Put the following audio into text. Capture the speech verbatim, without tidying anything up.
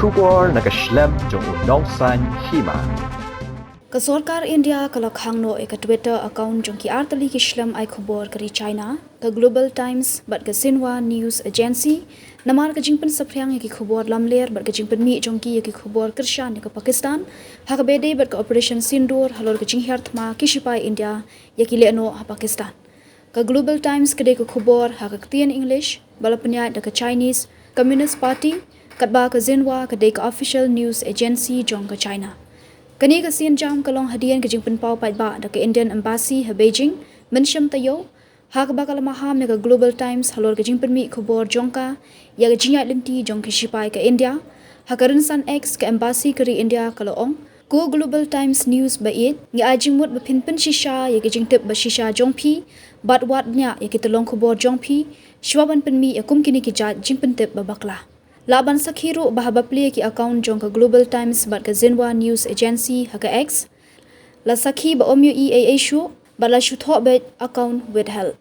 Khubor na ka shlem jong u nongsaiñ hima. Ka sorkar India ka la khang noh ïa ka Twitter account jong ki artylli ki shlem ai khubor ka ri China, ka Global Times bad ka Xinhua News Agency, namar ka jingpynsaphriang ïa ki khubor lamler bad ka jingpynmih jong ki ïa ki khubor kyrshan ïa ka Pakistan ha kaba ïadei bad ka Operation Sindoor halor ka jinghiar thma ki shipai India ïa ki lehnoh ha Pakistan. Ka Global Times ka dei ka khubor ha ka ktien English ba la pynïaid da ka Chinese Communist Party, katba ka Xinhua ka dei ka official news agency jong ka China. Kane ka sienjam ka long hadien ka jingpynpaw paidbah da ka Indian Embassy ha Beijing mynshem taïew, ha kaba ka la maham ïa ka Global Times halor ka jingpynmih khubor jong ka ïa ka jingïaid lynti jong ki shipai ka India. Ha ka rynsan X, ka Embassy ka ri India ka la ong, ko Global Times News ba ïeit, ngi ai jingmut ba phin pynshisha ïa ki jingtip ba shisha jong phi bad wad bniah ïa ki tyllong khubor jong phi shwa ban pynmih ïa kum kine ki jait jingpyntip ba bakla. Lah ban sakhi ruh ba haba plie ki account jong ka Global Times bad ka Xinhua News Agency ha ka X, la sakhi ba ym ïohi ei ei shuh bad la shu thoh beit account withheld.